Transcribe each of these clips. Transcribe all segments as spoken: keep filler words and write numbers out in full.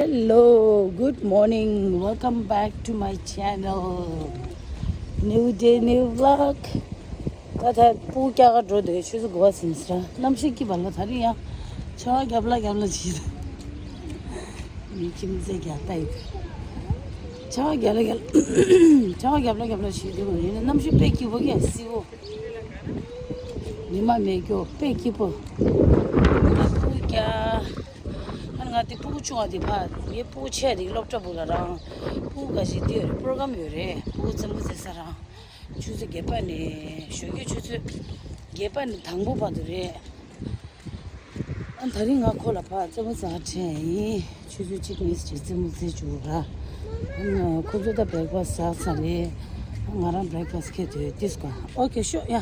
Hello, good morning. Welcome back to my channel. New day, new vlog. ད་ད་སྤུ་གུ་སྐྱེལ་ག་འགྲོ་དུས་ཆུ་ཚོད་དགུ་པ་ཟིན་ཟེར། གནམ་གཤིས་སྐྱིད་པ་ལ། ད་རིང་ཡང་ཆར་པ་རྒྱབ་ལ་རྒྱབ་ལ་བྱེད། མི་ཁྱིམ་མཚེས་རྒྱག་ལྟ་ཡི། ཆར་པ་རྒྱབ་ལ་རྒྱབ་ལ། ཆར་པ་རྒྱབ་ལ་རྒྱབ་ལ་བྱེད་དུས་ཡིན་ན་གནམ་གཤིས་དཔེ་སྐྱིད་པོ་གས་བསིལ་པོ། ཉི་མ་མེད་རྒྱུ་དཔེ་སྐྱིད་པོ། ང་སྤུ་གུ་སྐྱེལ། ཨ་ང་དེ་སྤུ་གུ་ཆུང་བ་དེ་ཕ། ངའི་སྤུ་གུ་ཆེ་དེ་སློབ་གྲྭ་སྤུ་ལ་རང་། སྤུ་གུ་ག་ཞིག་དེ་རེད། པོ་རོ་གྷ་རམ་ཡོད་རེད། སྤུ་གུ་རྩེད་མོ་རྩེ་ས་རང་། ཆུ་ཚོད་བརྒྱད་པ་ནས་ཞོགས་ཀས་ཆུ་ཚོད་བརྒྱད་པ་ནས་དང་པོ་བར་དུ་རེད། ཨ་ད་རིང་ང་ཁོ་ལ་ཕར་རྩེད་མོ་རྩེ་ག་ཁྲིད་ཡིན། ཆུ་ཚོད་གཅིག་ནས་ཅིག་རྩེད་མོ་རྩེ་བཅུག་ར། ཨ་ཁོ་ཚོ་ད་བྷེ་རེག་ཕ་སི་ཟ་ཚར་རེད། ང་རང་བྷེ་རེག་ཕ་སི་ཁྱེར་དུས་ཏིས་ཀ། ཨོ་ཁེ་ཤོ་ཡ།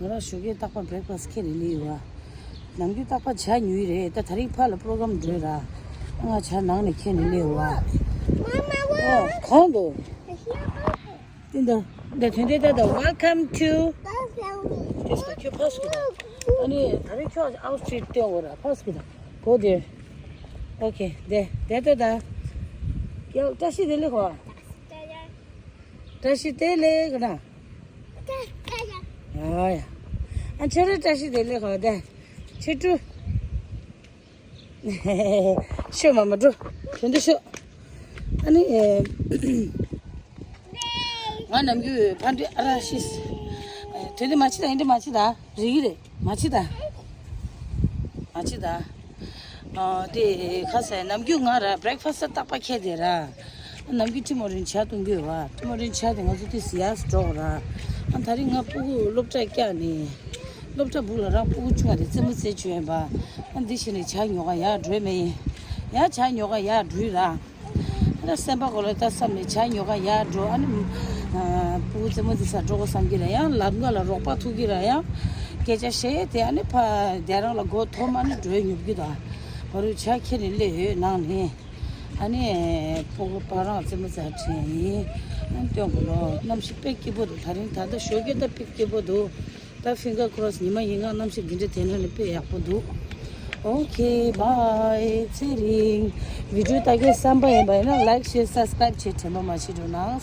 ང་རང་ཞོགས་ཀས་རྟག་པར་བྷེ་རེག་ཕ་སི་ཁྱེར་ནས་སླེབས་ཡོད་པ། ནམ་རྒྱུན་རྟག་པར་ཇ་ཉོས་རེད། ད་ད་རིང་ཕར་ལ་པོ་རོ་གྷ་རམ་འགྲོ་ར། ང་ཇ་ནང་ནས་ཁྱེར་ནས་སླེབས་ཡོད་པ། ཨོ་གང་འདུག་འདི་འདི་འདི་དོན་དེ་ད་ད། Welcome to this. ཁྱོད་ཕར་སུ་ད། ཨ་ནི་ད་རིང་ཁྱོད་ཨའུཊ་ཕིཊ་སྟོན་དགོས་ར། ཕར་སུ་ད། Go there. Okay. དེ་དེ་ད་ད། ཡ་བཀྲ་ཤིས་བདེ་ལེགས་ཧོ། བཀྲ་ཤིས་བདེ་ལེགས་ན། ཡ་ཡ། ཨ་ཁྱོད་རང་བཀྲ་ཤིས་བདེ་ལེགས་ཧོ། དེ་ཁྱེད་ཀྲུ། ཤོད་མ་མ་འགྲོ། དོན་དུ་ཤོད། ཨ་ནི་ཨེ། ང་ནམ་རྒྱུན་ཕ་འདྲེ་ཨ་ར་ཤིས། ཨེ་དོན་དུ་མ་ཕྱི་ད། ཨིན་དྲི་མ་ཕྱི་ད། རིག་གི་རེད། མ་ཕྱི་ད། མ་ཕྱི་ད། ཨ་དེ་ཁ་སང་ནམ་རྒྱུན་ང་ར་བྷེ་རེག་ཕ་སི་རྟག་པར་ཁྱེར་དེ་ར། ནམ་རྒྱུན་ཊི་མོ་རིན་ཇ་འཐུང་གི་ཡོད་པ། ཊི་མོ་རིན་ཇ་དེ་ང་ཚོ་དེ་ཟི་ཡ་སི་འགྲོ་ར། ཨ་ད་རིང་ང་སྤུ་གུ་སློབ་གྲྭ་བསྐྱལ་ནས། སློབ་གྲྭ་སྦུག་ལ་རང་སྤུ་གུ་ཆུང་བ་དེ་རྩེད་མོ་རྩེ་བཅུག་ཡིན་པ། ཨ་འདི་བྱས་ནས་ཇ་ཉོ་ག་ཡར་འགྲོ་མེད་ཡིན། ཡར་ཇ་ཉོ་ག་ཡར་འགྲོ་ར། ཨ་ད་སེམས་པ་གོ་ལ་ད་བསམ་ནས་ཇ་ཉོ་ག་ཡར་འགྲོ། ཨ་ནི་ཨ་སྤུ་གུ་རྩེད་མོ་རྩེ་ས་འགྲོ་གོ་བསམ་གྱི་ལ། ཡང་ལམ་ཁ་ལ་རོགས་པ་ཐུག་གི་ར། ཡང་སྐད་ཆ་བཤད་དེ་ཨ་ནི་ཕ་དེ་རང་ལ་མགོ་འཐོམ། ཨ་ནི་འགྲོ་ཡ་ཉོབ་གི་ད། བ་རུ་ཇ་ཁྱེར་ནས་སླེབས་ཡོད་ནང་ནས། ཨ་ནི་སྤུ་གུ་པ་རང་རྩེད་མོ་རྩེ་ཁྲིད་ཡིན། ཨ་ནི་སྟོན་གོ་ལོ། གནམ་གཤིས་དཔེ་སྐྱིད་པོ་འདུག་ད་རིང་ད་ལྟ་ཞོགས་ཀས་ད་དཔེ་སྐྱིད་པོ་འདུག་ད་ཕིང་གར་ཀོ་རོ་སི། ཉི་མ་ཡིན་གང་གནམ་གཤིས་འདི་འདྲ་དེ་འདྲ་ནི་དཔེ་ཡག་པོ་འདུག་ཨོ་ཁེ་བྷའི། ཚེ་རིང་། བི་ཌིའོ་ལྟ་གི་བསམ་པ་ཡིན་པ་ཡིན་ན་ལའིཀ་ཤེར་སབ་སི་ཀ་རའིབ་བྱེད་དྲན་པ་མ་བྱེད་རོགས་གནང་།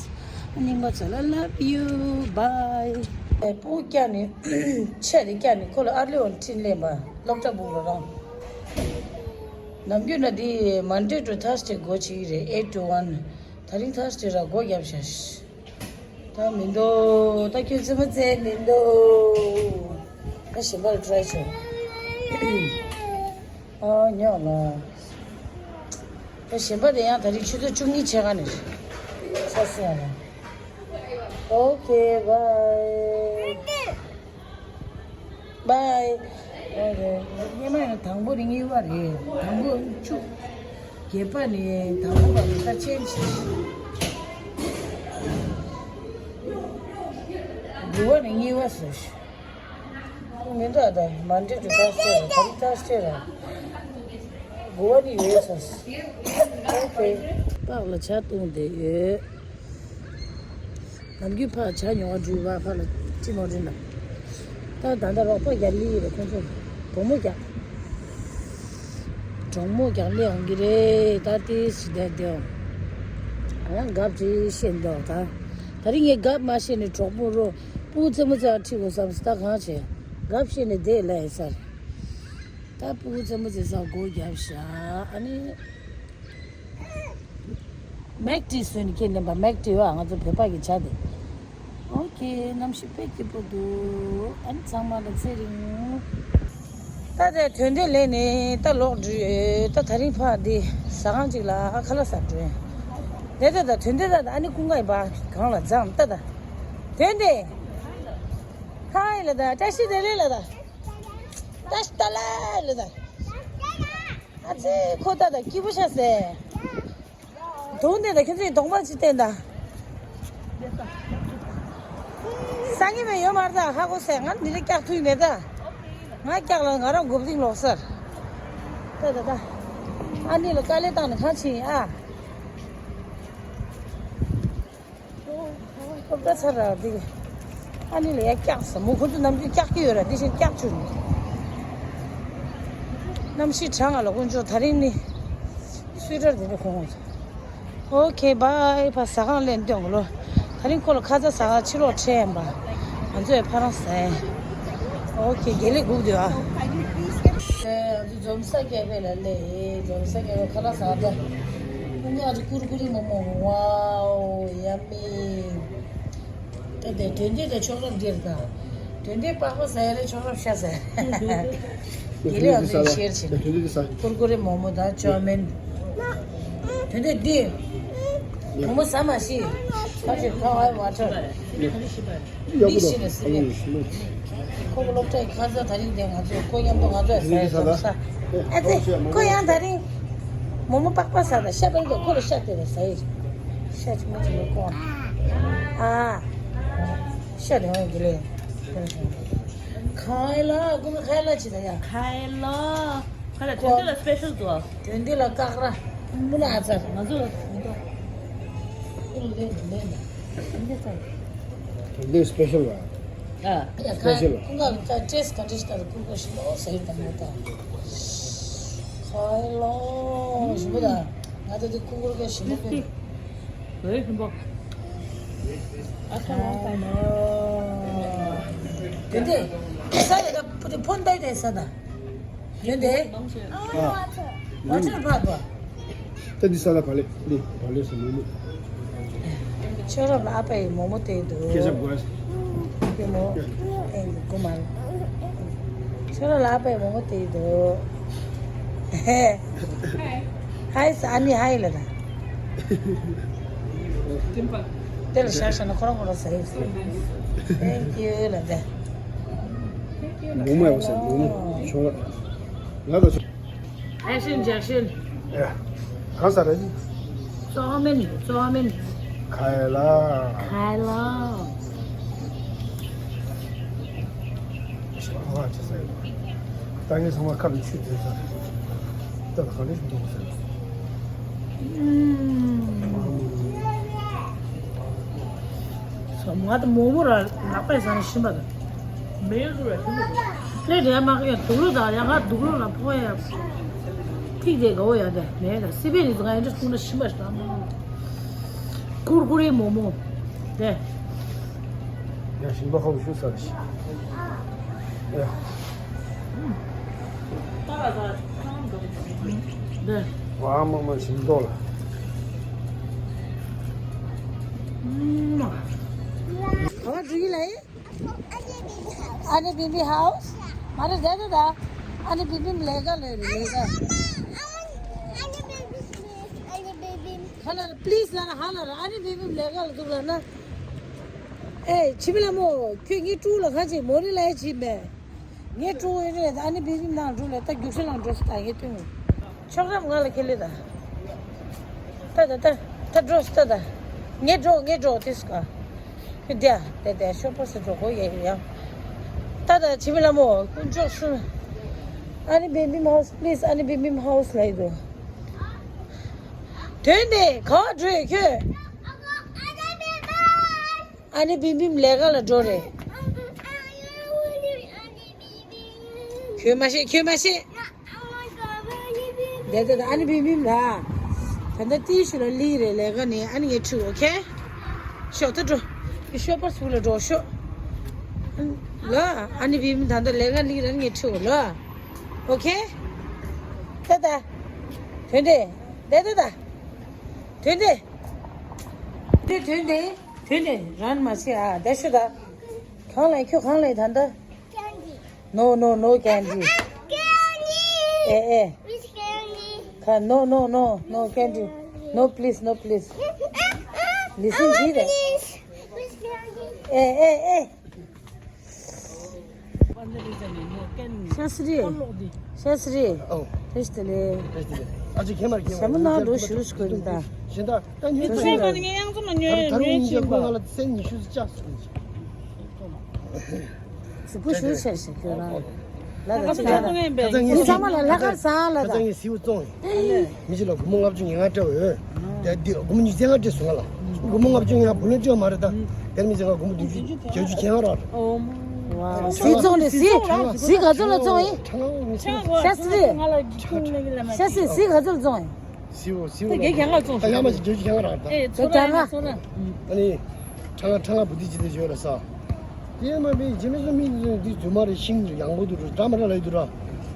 རྙིང་པ་ཚོ་ལ་ལབ་ཡུ་བྷའི། སྤུ་གུ་བསྐྱལ་ནས་ཆེ་དེ་བསྐྱལ་ནས་ཁོ་ལ་ཨར་ལི་ཨོན་ཁྲིད་སླེབས་པ། སློབ་གྲྭ་སྦུག་ལ་རང་། ནམ་རྒྱུན་ན་འདི་མན་ཌེ་ཊུ་ཐར་སི་ཌེ་སྒོ་ཕྱེ་གི་རེད། ཨེཊ་ཊུ་ཝན། ད་རིང་ཐར་སི་ཌེ་ར་སྒོ་བརྒྱབ་ཤག་ད་མི་འདུག་ད་ཁྱོད་རྩེད་མོ་རྩེ་མི་འདུག་ད་གཞན་པ་ལ་ཊི་རའི་བྱོས། ཨ་ཉོག་ལ། ད་གཞན་པ་དེ་ཡང་ད་རིང་ཆུ་ཚོད་བཅུ་གཉིས་ཕྱེད་ཀ་ནས་ས་སྲིད་ཡ་ལ། ཨོ་ཁེ་བྷའི། བྷའི། ཨོ་ཁེ། སྔོན་མ་ཡང་དང་པོ་ནས་གཉིས་པ་རེད། དང་པོ་བཅུ། བརྒྱད་པ་ནས་དང་པོ་བར་དུ་ད་ཆེན་ཆེ། དགུ་པ་ནས་གཉིས་པ་བཟོས་ཤག་མི་འདྲ་ད། མན་ཌེ་ཊུ་ཐར་སི་ཌེ་ར། ད་རིང་ཐར་སི་ཌེ་ར། དགུ་པ་ནས་ཡོད་ས། ཨོ་ཁེ། པགས་ལ་ཇ་བཏུང་བསྡད་ཡོད། ནམ་རྒྱུན་ཕར་ཇ་ཉོ་བ་འགྲོ་བ། ཕར་ལ་ཊི་མོ་ཊི་ལ། ད་ད་ལྟ་རོགས་པ་རྒྱག་ལི་རེད་ཁོང་ཚོ། གྲོགས་མོ་རྒྱག་གྲོགས་མོ་རྒྱག་ལི་འོང་གི་རེད། ད་ཏིས་བསྡད་དེ་འོང་། ཡང་གབ་ཅིག་བཤད་འདུག་ད་ད་རིང་ངས་གབ་མ་བཤད་ནས་གྲོགས་པོ་རོ་སྤུ་གུ་རྩེད་མོ་རྩེ་བ་ཁྲིད་དགོས་བསམ་སོང་ད་གང་བྱེད། གབ་བཤད་ནས་བསྡད་ལ་ཡིན་ས་རེད། ད་སྤུ་གུ་རྩེད་མོ་རྩེ་ས་སྒོ་བརྒྱབ་ཤག་ཨ་ནི། མེག་ཊི་བཟོས་ནས་ཁྱེར་ལེན་པ། མེག་ཊི་བ་ང་ཚོ་བོད་པ་གི་ཇ་དེ། ཨོ་ཁེ། གནམ་གཤིས་དཔེ་སྐྱིད་པོ་འདུག་ཨ་ནི་ཚང་མ་ལ་ཚེ་རིང་། ད་ལྟ་དོན་ལྡན་ལས་ནས་ད་ལོག་འགྲོ་ཡོད། ད་ད་རིང་ཕར་འདི་ཟ་ཁང་ཅིག་ལ་ཨ་ཁ་ལག་ཟ་འགྲོ་ཡིན། དེ་ད་ད་དོན་ལྡན་ད་ད་ཨ་ནི་ཀུན་དགའ་ཡི་བ་གང་ལ་འཛམ་ད་ད། དོན་ལྡན། ཧའི་ལ་ད། བཀྲ་ཤིས་བདེ་ལེགས་ལ་ད། བཀྲ་ཤིས་བདེ་ལེགས་ལ་ད། ཨ་ཙི་ཁོ་ད་ད་སྐྱིད་པོ་ཤ་ཟེ། དུང་དེ་ད་ཁྱོད་ཚོའི་གདོང་པ་ཅི་བསྟན་ད། སང་ཉིན་མེད་ཡོད་མ་རེད་ད། ཧ་གོ་སེ། ང་འདི་འདྲ་སྐྱག་ཐུག་མེད་ད། ང་སྐྱག་ལ་ང་རང་མགོ་རྟིང་ལོག་སར། ད་ད་ད། ཨ་ནི་ལ་དཀའ་ལས་བཏང་ནས་གང་ཕྱིན་ཨ། སློབ་གྲྭ་ཚར་ར་འདི། ཨ་ནི་ལ་ཡ་སྐྱག་ཟ་མོ། ཁོ་ཚོ་ནམ་རྒྱུན་སྐྱག་གི་ཡོད་ར། འདི་བཞིན་སྐྱག་བཅུག་ནས། གནམ་གཤིས་གྲང་ང་ལ་དཀོན་མཆོག། ད་རིང་ནི་སུའི་ཊར་དེ་འདྲ་གོན་འོང་། ཨོ་ཁེ་བྷའི། ཕར་ཟ་ཁང་སླེབས་སྟོན་གོ་ལོ། ད་རིང་ཁོ་ལ་ཁ་ཚ་ཟ་ཁང་ཕྱི་ལོགས་ཁྲིད་ཡིན་པ། ང་ཚོས་ཕ་རང་ཟ་ཡིན། ཨོ་ཁེ། དགེ་ལེགས་སྒུག་སྡོད་ཨ། ཨེ། ང་ཚོ་འཛོམས་ས་སྐྱེ་བོ་ལ་སླེབས། འཛོམས་ས་སྐྱེ་བོ་ཁ་ལག་ཟ་ད། ང་ཚོ་ཀུར་ཀུ་རེ་མོག་མོག་ཝའོ་ཡ་མི། ད་དེ་དོན་དེ་ལ་ཆོག་རབ་འདིར་དང་། དོན་དེ་པགས་པ་ཟ་ཡ་རེ་ཆོག་རབ་ཤ་ཟ་ཡ། དེ་ལས་ང་ཚོས་ཤེར་བྱེད། དོན་དེ་ཟ། ཀུར་ཀུ་རེ་མོག་མོག་དང་ཅའོ་མིན། དོན་དེ་འདི། མོག་མོག་ཟ་མ་ཤེས། ཁ་ཆེ་ཁ་བའི་ཝ་ཊར། ཡག་པོ་འདུག་ཤི་ནས་སི་ནས། ཨང་། ཁོ་གི་སློབ་གྲྭའི་ཁ་ཟས་ད་རིང་དེ་ང་ཚོས་ཁོ་མཉམ་དུ་ང་ཚོས་ཟ་ཡི་ཟ་ས། ཨ་ཙི། ཁོ་ཡང་ད་རིང་མོག་མོག་པགས་པ་ཟ་ད་ཤ་པ་རེད། ཁོ་ལ་ཤ་དེ་ལ་ཟ་ཡི་རེད། ཤ་ཆུང་མ་ཆུང་མ་ཁོ། ཨ། ཤ་དེ་འོང་གི་ལེ། ཁ་ལ་ཀུ་མི་ཁ་ལ་ཅི་ད་ཡ། ཁ་ལ། ཁ་ལ་དོན་དེ་ལ་སི་པེ་ཤལ་འདུག་དོན་དེ་ལ་ཀག་ར། མུ་ན་ཨ་ཚར། ང་ཚོ་ལ་དོན་དེ། ལེ་ལེ་ལེ། དོན་དེ་ཚར། དོན་དེ་སི་པེ་ཤལ་བ། ཨ། སི་པེ་ཤལ་བ། ཀུན་དགའ་ཀུན་དགའ་ཊེ་སི་ཊི་ག་འདྲ་ཞིག་ད་ཀུན་དགའ་ཞིམ་པོ་ཟེར་དང་མོ་ད། ཁ་ལོ་ཞིམ་པོ་ད། ང་ཚོ་དེ་ཀུན་དགའ་ཞིམ་པོ་ཀུན། ཝེ་ཧིན་བོ། ཨ་ཁ་ལོ་ཁ་ལོ། དེ་འདྲས། ས་ཡ་ད་ཕུ་དེ་ཕོན་ཏའི་དེ་ས་ད། ཡོན་ཏེ། ཨ། ཝ་ཊར་ཕར་པ། ད་འདི་ས་ད་བ་ལེ། འདི་བ་ལེ་སི་མོག་མོག་ཁྱོད་རང་ལ་ཨ་ཕ་ཡི་མོག་མོག་སྟེར་འདུག་སྐད་ཆ་དགོས། དེ་མོ། ཨེ་འདི་ཀུ་མར། ཁྱོད་རང་ལ་ཨ་ཕ་ཡི་མོག་མོག་སྟེར་འདུག་ཧེ། ཧའི་ས་ཨ་ནི་ཧའི་ལ་ད། དེ་ལ་ཤར་ཤར་ན་ཁོ་རང་ཁོ་རང་ཟ་ཡི་ཟ། Thank you ལ་ད། མོག་མོག་ཡོད་ཟེར། མོག་མོག་ཆུང་བ་ལ་ད། ཨེ་ཤིན་ཇེ་ཤིན། ཡ། གང་ཟ་རེད། ཙོ་མིན་ཙོ་མིན། ཁའི་ལ། ཁའི་ལ། ཨ་ཅི་ཟེར། ད་ངས་ཚང་མ་ཁ་ལ་ཆུ་དེ་ཟ། ད་ག་ལེ་འདུག་ཟེར། ང་ད་མོག་མོག་ར་ལག་པས་ཟ་ན་ཞིམ་པ་དང་། མེད་རུ་ར་ཞིམ་པ་དང་། ལས་རེད་མ་གི་དུག་ལོག་དང་ཡང་ཁ་དུག་ལོག་ལ་ཕོག་ཡ། ཐིག་དེ་དགའ་བོ་ཡ་དེ་མེད་ལ་སི་པན་ནི་ང་ཡང་འདྲ་སུ་འདྲ་ཞིམ་པ་ཞིག་དང་། ཀུར་ཀུ་རེ་མོག་མོག་དེ། ཡ་ཞིམ་པ་ཧོབ་ཤུ་ས་ཞིག་ཡ། དེ། ཝ་མ་མ་ཞིམ་མདོག་ལ། ག་བ་འགྲོ་གི་ལ་ཡིན། ཨ་ནི་བིམ་བིམ་ཧའུ་སི། མ་རེད་དེ་དེ་ད། ཨ་ནི་བིམ་བིམ་ལས་ཀ་ལས་རེད་ལས་ཀ། ཁ་ལ་པི་ལི་སི་ལ་ཧ་ལ་ར། ཨ་ནི་བིམ་བིམ་ལས་ཀ་ལ་འདུག་ལ་ན། ཨེ་འཆི་མེད་ལྷ་མོ། ཁྱོད་ངའི་ཕྲུ་གུ་ལ་གང་བྱེད། མོ་རི་ལ་ཡ་བྱེད་མེད། ངའི་ཕྲུ་གུ་ཨེ་རེད། ཨ་ནི་བི་བི་ནང་འགྲོ་ལེ། ད་རྒྱུག་ཤར་ལང་འགྲོ་སི་ད་ངའི་ཐུན་མོང་། ཆོག་རམ་ང་ལ་ཁེ་ལེ་ད། ད་ད་ད་ད་འགྲོ་སི་ད་ད། ངའི་འགྲོ་ངའི་འགྲོ་དེ་སི་ཀ་ཁྱོད་དེ་ཡ་དེ་དེ་ཤོ་པོ་སི་འགྲོ་གོ་ཡ་ཡ། ད་ད་འཆི་མེད་ལྷ་མོ་ཀུན་ཅོག་སུ། ཨ་ནི་བི་བི་མ་ཧའུ་སི་པི་ལི་སི། ཨ་ནི་བི་བི་མ་ཧའུ་སི་ལ་ཡི་དོ། དོན་དེ་ག་བ་འགྲོ་ཡོད་ཁྱོད། ཨ་ནི་བིམ་བིམ་ལས་ཀ་ལ་འགྲོ་རེད། ཁྱོད་མ་ཤེས། ཁྱོད་མ་ཤེས། དེ་དེ་ཨ་ནི་བིམ་བིམ་ལ། ད་ལྟ་ཏི་ཤུ་ལ་ལི་རེད། ལས་ཀ་ནི་ཨ་ནི་ངའི་ཁྲིད། ཨོ་ཁེ། ཤོག་ད་འགྲོ། ཤོག་པར་སུ་ལ་འགྲོ་ཤོག་ལ། ཨ་ནི་བིམ་བིམ་ད་ལྟ་ལས་ཀ་ལི་རེད། ངའི་ཁྲིད་ལ། ཨོ་ཁེ། ད་ད། དོན་དེ། དེ་དེ་ད། དོན་དེ། དེ་དོན་དེ། དེ་ནས་རང་མ་ཤེས་ཨ། དེ་ཤོད་ད། གང་ལ་ཁྱོད་གང་ལ་ད་ལྟ། No, no, no candy. ཨེ་ཨེ། ཁ། No, no, no, no candy. No, please, no, please. Listen to that. ཨེ་ཨེ་ཨེ། ཤ་སི་རི། ཤ་སི་རི། ཨོ། བཀྲ་ཤིས་བདེ་ལེགས། བཀྲ་ཤིས་བདེ་ལེགས། ཨ་ཅེ་ཁྱེད་མར་ཁྱེད་ཞྭ་མོ་ནང་འགྲོ་ཞུ་ཞུ་དགོས་ཡིན་ད། གཞན་དག་ད་ཉོས་ད་ཚར་ཡོད། ད་རུང་ཉིན་ཞག་ང་ལ་སེན་ཉི་ཤུ་ཙམ་བཅག་སོང་། གཟུགས་པོ་ཞུ་ཆེ་ཞིག་ཁྱོད་རང་། ལ་ད་ཅི་ལ་ད། ཁ་སང་ངས་ཁ་སང་ངས་ཚང་མ་ལ་ལྷག་དཀར་བཟང་ལ་ད། ཁ་སང་ངས་སེའུ་བཙོང་ཡིན། མི་གཅིག་ལ་སྒོར་མོ་ལྔ་བཅུ་ང་ལྔ་སྤྲད་འོས། ད་འདི་སྒོར་མོ་ཉིས་བརྒྱ་ལྔ་སྤྲད་སོང་ང་ལ། སྒོར་མོ་ལྔ་བཅུ་ང་བུ་ལོན་སྤྲད་མ་རེད་ད། དེར་མི་ཚེ་ང་སྒོར་མོ་བདུན་ཅུ་བརྒྱད་ཅུ་བྱས་ང་རག་རེད། ཨོ་མ། གཟིག་བཙོང་ནས་གཟིག་གཟིག་ག་ཚོད་ལ་བཙོང་ཡིན། ཤ་སི་ཤ་སི་གཟིག་ག་ཚོད་ལ་བཙོང་ཡིན། ཟིའུ་ཟིའུ་ད་རྒྱ་རྒྱ་གར་བཙོང་། ད་ཡ་མ་ཞིག་རྒྱ་རྒྱ་གར་ར་ད། ཨེ་ཚོ་ར་ཚོ་ར། ཨ་ནི། ཁྲ་ལ་ཁྲ་ལ་བུ་དི་ཅི་དེ་ཡོད་ར་ས། དེ་མ་པའི་རྗེས་མི་སུ་མི་འདི་རྫུན་མ་རེད། ཤིང་ཡང་པོ་དུ་རུ་འདྲ་མ་འདྲ་ལ་ཡི་དུ་ར།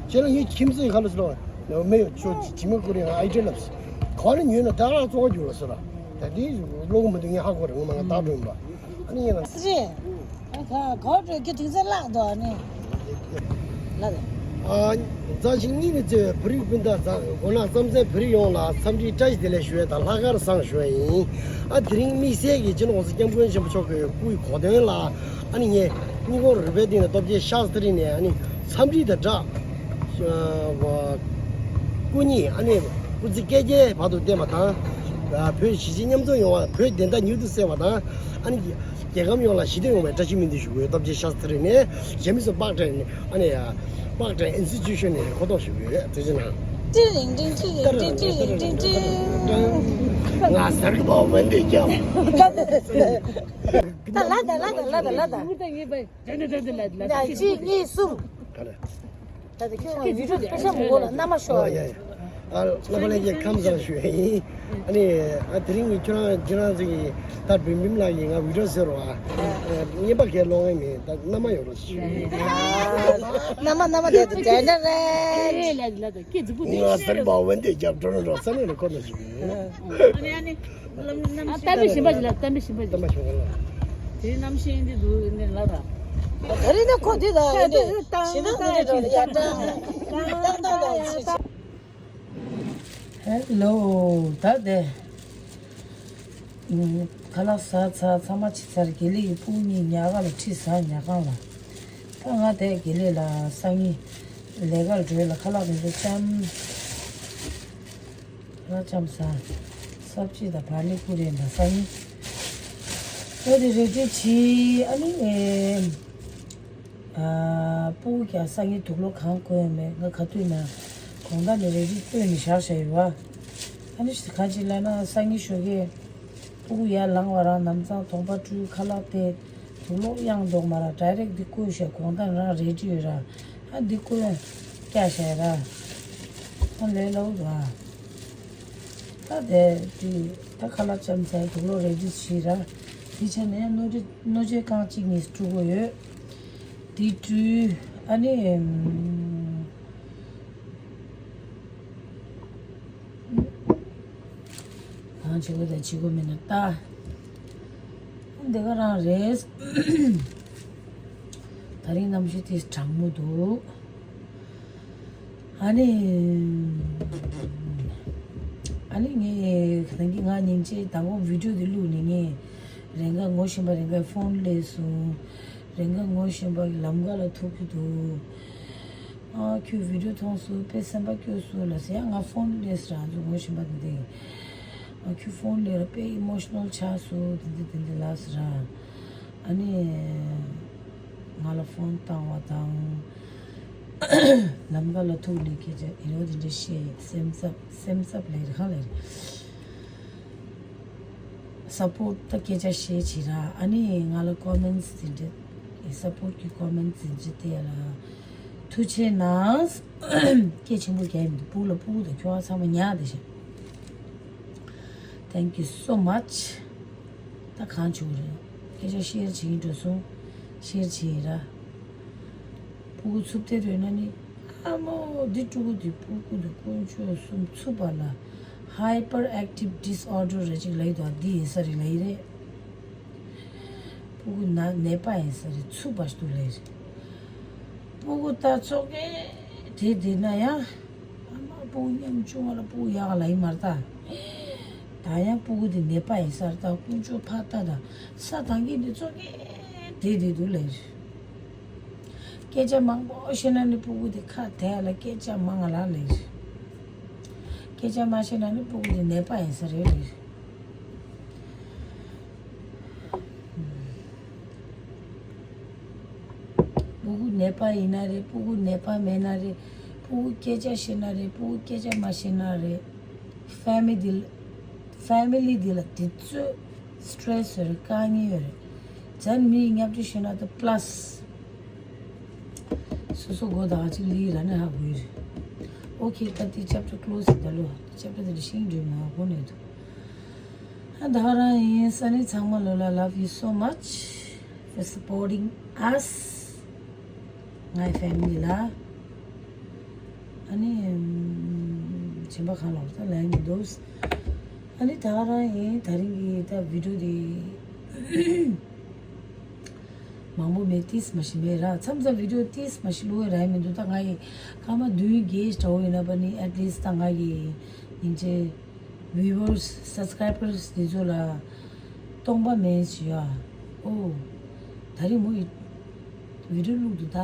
ཁྱེད་ལ་ངའི་ཁྱིམ་མཚེས་ཁ་ལ་སུ་ར་མེ་ཡོད་ཆོ་ཇི་མི་ཁོ་རེ་ང་ཨའི་ཏྲེ་ལབ་སི། ག་ལ་ཉོས་ན་ད་ར་ཙོག་རྒྱུ་ལ་སུ་ར། ད་དེ་བློ་གོ་མི་འདུག་ངས་ཧ་གོ་ར་ངོ་མ་ང་ད་འགྲོ་ཡིན་པ། ཨ་ནི་ཡིན་ན། སི་རེད། ག་ག་འགྲོ་རྒྱུ་དུས་ཚོད་བརླག་འདུག་ཨ་ནི། ལ་རེད། ཨ། མཛའ་ཞིང་གཉིས་ནས་བརྩེ་བའི་བོད་རིགས་སྤུན་ཟླ་མཛའ་མགོ་ནག་རྩམ་ཟན་བོད་རིགས་ཡོངས་ལ་འཚམས་འདྲིའི་བཀྲ་ཤིས་བདེ་ལེགས་ཞུ་བ་དང་ལྷག་དཀར་བཟང་ཞུ་བ་ཡིན། ཨ་དེ་རིང་དམིགས་བསལ་གྱིས་སྤྱི་ནོར་༸གོང་ས་༸སྐྱབས་མགོན་ཆེན་པོ་མཆོག་གི་སྐུའི་གོ་སྟོན་ལ་ཨ་ནི་ངས་སྙིང་ཁོང་རུས་པའི་གཏིང་ནས་སྟོབས་ཆེན་ཤཱ་སྟི་རི་ནས་ཨ་ནི་འཚམས་འདྲི་དང་སྦྲགས། ཨ། སྐུ་ཉིད་ཨ་ནི་སྐུ་ཚེ་བསྐལ་བརྒྱའི་བར་དུ་བརྟན་པ་དང་། བོད་གཞིས་བྱེས་མཉམ་འཛོམས་ཡོང་བ། བོད་བདེན་མཐའ་མྱུར་དུ་གསལ་བ་དང་། ཨ་ནི། རྒྱལ་ཁམས་ཡོངས་ལ་ཞི་བདེ་ཡོང་བའི་བཀྲ་ཤིས་སྨོན་འདུན་ཞུ་དགོས། སྟོབས་ཆེན་ཤཱ་སྟི་རི་ནས་གཞན་མི་ཚོ་པག་ཏྲེ་ནས་ཨ་ནི་ཡ། པག་ཏྲེ་ཨིན་སི་ཊི་ཊུ་ཤན་ནས་གོ་རྟོགས་ཞུ་གི་ཡོད། དེ་བཞིན་ན། ཏི་རིང་ཏིང་ཏི་རིང་ཏིང་ཏི་རིང་ཏིང་ཏིང་། ང་ཟེར་གི་པའོ་བན་དེ་རྒྱབ། ད་ལ་ད་ལ་ད་ལ་ད་ལ་ད། ད་ད་ད་ད་ད་ད། ད་གཅིག་གཉིས་གསུམ། ག་རེ། ད་དེ་ཁྱོད་ང་བི་ཌིའོ་དེ་དཔེ་ཆ་མི་གོ་ལ་མནའ་མ་ཤོར། ཨ་ཡ་ཡ། ཨ་བླ་མ་ལྷན་རྒྱས་ཁམས་བཟང་ཞུ་ཡ་ཡིན། ཨ་ནི་ཨ་དེ་རིང་ངས་ཁྱོད་རང་ཁྱོད་རང་ཚོ་གི་ད་བིམ་བིམ་ལགས་ཀྱིས་ང་བི་ཌིའོ་ཟེར་བ། ཨ་རྔན་པ་གས་ལོག་ངེས་མེད། ད་མནའ་མ་ཡོང་རོགས་ཞུ། མནའ་མ་མནའ་མ་དེ་དེ་དེ་འདྲ་རེད། ང་ཟེར་བ་འོན་ཏེ་རྒྱབ་འགྲོ་རོགས་ས་ནས་ཁོ་ན་ཞུ། ཨ་ནི་ཨ་ནི། ཨ་གཏམ་དཔེ་ཞིམ་པ་ཞིག་ལ། གཏམ་དཔེ་ཞིམ་པ་ཞིག་ལ། དེ་རྣམ་ཤེས་འདི་འདུག་འདི་ལ་ར། ད་རེས་ནི་ཁོ་འདི་ལ་འདི་ཞེ་སྡང་འདི་འདྲ་ལ་ཡ་ཏྲ་ཏང་ཏང་ཏང་ཅི་ཅི། ཧེ་ལོ། ད་དེ་ཁ་ལག་ཟ་ཚར། ཚང་མ་ཕྱི་ཚར། དགེ་ལེགས་ཀྱི་སྤུ་གུ་གཉིས་ཉལ་ཁང་ལ་ཁྲིད་ཟ། ཉལ་ཁང་ལ། ད་ང་དེ་དགེ་ལེགས་ལ་སང་ཉིན་ལས་ཀར་འགྲོ་ལ་ཁ་ལག་དེ་ཚོ་བཅམ། ལ་ལྕམ་ས། སབ་ཅི་དང་བ་ལི་ཀུ་རེ་འདྲ་ས་ནི། ཨོ་དེ་རེ་ཅི་ཆི་ཨ་ནི་ཨེ། ཨ། སྤུ་གུ་ཀྱང་སང་ཉིན་དུག་ལོག་གང་གོན་ཡོད་མེད་ང་ག་དུས་ན། གོང་ད་ནི་རེ་ཅི་སྟོན་ནི་བཞག་བཞག་ཡོད་བ། ཨ་ནི་ག་ཅི་ལ་ན་སང་ཉིན་ཞོགས་ཀས་སྤུ་གུ་ཡར་ལངས་བ་རང་ནམ་ཚང་གདོང་པ་བཀྲུས། ཁ་ལག་དེ་དུག་ལོག་གཡང་འདོག་མ་ར་ཌའི་རེག་འདི་བསྐུར་བཞག་གོང་ད་རང་རེ་ཅི་ཡོད་ར། ཨ་འདི་བསྐུར་སྐྱ་བཞག་ར། ཨ་ལས་སླ་བོ་ར། ད་དེ་དུས་ད་ཁ་ལག་ལྕམ་ཚའི་དུག་ལོག་རེ་ཅི་བྱེད་ར། དེ་ཆ་ནས་སྣོད་འབྲས་སྣོད་འབྲས་རྐང་གཅིག་གཉིས་བཀྲུ་དགོས་ཡོད། དེ་བཀྲུས་ཨ་ནི། གང་བྱེད་དགོས་དང་བྱེད་དགོས་མིན་ན་ལྟ། འདི་ག་རང་རེད། ད་རིང་གནམ་གཤིས་དེ་གྲང་མོ་འདུག་ཨ་ནི། ཨ་ནི་ངས་ད་གིན་ང་སྙིང་རྗེ་མདང་དགོང་བི་ཌིའོ་དེ་བླུགས་ནས་ངས་རེ་འགའ་ངོ་ཤེས་པ་རེ་འགའ་ཕོན་སླེབས་སོང་། རེ་འགའ་ངོ་ཤེས་པ་གི་ལམ་ཁ་ལ་ཐུག་གི་འདུག་ཨ་ཁྱོད་བི་ཌིའོ་མཐོང་སོང་། དཔེ་སེམས་པ་སྐྱོ་སོང་ལ་ཟེར། ཡང་ང་ཕོན་སླེབས་རང་ཚོ་ངོ་ཤེས་པ་དེ་འདྲ་ཡིན། ཨ་ཁྱོད་ཕོན་སླེབས་ར་དཔེ་ཨི་མོ་ཤི་ནལ་ཆགས་སོང་དེ་འདྲ་དེ་འདྲ་ལབ་སོང་ར། ཨ་ནི། ང་ལ་ཕོན་བཏང་བ་དང་། ལམ་ཁ་ལ་ཐུག་ནས་སྐད་ཆ་ཨི་རོ་དེ་འདྲ་བཤད། སེམས་འཚབ་སེམས་འཚབ་ལས་རེད་གང་ལས་རེད། སཔོརྚ་ད་སྐད་ཆ་བཤད་བྱེད་ར། ཨ་ནི་ང་ལ་ཀོ་མེན་ཊི་དེ་འདྲ་སཔོརྚ་གི་ཀོ་མེན་ཊི་དེ་འདྲ་བལྟས་ལ་ཐུགས་རྗེ་གནང་། སྐད་ཆེན་པོ་རྒྱག་ཡིན་འདུག་སྤུ་གུ་ལ་སྤུ་གུ་དང་ཁྱོད་ཚང་མ་ཉག་དེ་བཞིན། Thank you so much། ད་གང་བྱུང་རེད། སྐད་ཆ་ཤེར་བྱེད་ཀྱིན་འགྲོ་སོང་། ཤེར་བྱེད་ཡིན་ར། སྤུ་གུ་འཚུབ་ཐལ་རེད་ན་ནི། ཨ་མོ་འདི་ཕྲུ་གུ་འདི་སྤུ་གུ་འདི་དཀོན་མཆོག་གསུམ། འཚུབ་པ་ལ་Hyperactive Disorder རེ་ཅིག་ལབ་ཡོད་དོ། འདི་ཡིན་ས་རེད་ལབ་ཡི་རེད། སྤུ་གུ་ན་ནད་པ་ཡིན་ས་རེད། འཚུབ་པ་ཞིག་འདུག་ལབ་ཡི་རེད། སྤུ་གུ་ད་ཙོག་གེ་དེ་བསྡད་ན་ཡང་ཨ་མ་སྤུ་གུ་ཉམ་ཆུང་བ་ལ་སྤུ་གུ་ཡག་ལབ་ཡི་མ་རེད་ད། ད་ཡང་སྤུ་གུ་དེ་ནད་པ་ཡིན་ས་རེད་ད། དཀོན་མཆོག་ཕ་ད་ད་ས་དང་གི་འདི་ཙོག་གེ་དེ་བསྡད་འདུག་ལབ་ཡི་རེད། སྐད་ཆ་མང་པོ་བཤད་ན་ནི་སྤུ་གུ་དེ་ཁ་དེ་ལ་སྐད་ཆ་མང་ང་ལ་ལས། སྐད་ཆ་མ་བཤད་ན་ནི་སྤུ་གུ་དེ་ནད་པ་ཡིན་ས་རེད་ལས། སྤུ་གུ་ནད་པ་ཡིན་ན་རེད། སྤུ་གུ་ནད་པ་མེད་ན་རེད། སྤུ་གུ་སྐད་ཆ་བཤད་ན་རེད། སྤུ་གུ་སྐད་ཆ་མ་བཤད་ན་རེད། ཕེ་མི་ལི་ཕེ་མི་ལི་འདི་ལ་དུས་ཚོད་སི་ཊེ་རེ་སི་ཡོད་རེད། དཀའ་ངལ་ཡོད་རེད། བཙན་མི་ཡི་ཉབ་ཏུ་ཤེས་ན་ད་པ་ལ་སི་ སོ་སོ་གོ་ད་ག་ཅིག་ལི་ར་ནི་ཧ་གོ་ཡི་རེད། ཨོ་ཁེ། ད་དེ་ཅེབ་ཊར་ཀློ་སི་ད་ལོ། ཅེབ་ཊར་དེ་ཤིང་འགྲིམ་ན་གོ་ནས་འདུག་ཨ་ད་ག་རང་ཡིན། ས་ནི་ཚང་མ་ལོ་ལ། Love you so much for supporting us, my family ལ། ཨ་ནི་ཨམ། བྱིན་པ་གང་ལོག་ད་ལན་འདུག་ཨ་ནི་ད་ག་རང་ཡིན། ད་རིང་གི་ད་བི་ཌིའོ་དེ་མང་པོ་མེད། ཏིས་མ་ཤི་མེད་ར། མཚམས་མཚམས་བི་ཌིའོ་ཏིས་མ་ཤི་བླུག་ཡ་ར་མི་འདུག་ད་ང་ཡི་སྐར་མ་བདུན་བརྒྱད་འདྲ་བོ་ཡིན་ན་པ་ནི། at least ད་ང་ཡི་སྙིང་རྗེ་viewers, subscribers དེ་ཚོ་ལ་སྟོང་པ་མེད་ཞུ་ཡ། ཨོ། ད་རིང་མོ་ཡི་བི་ཌིའོ་བླུག་འདུག་ད་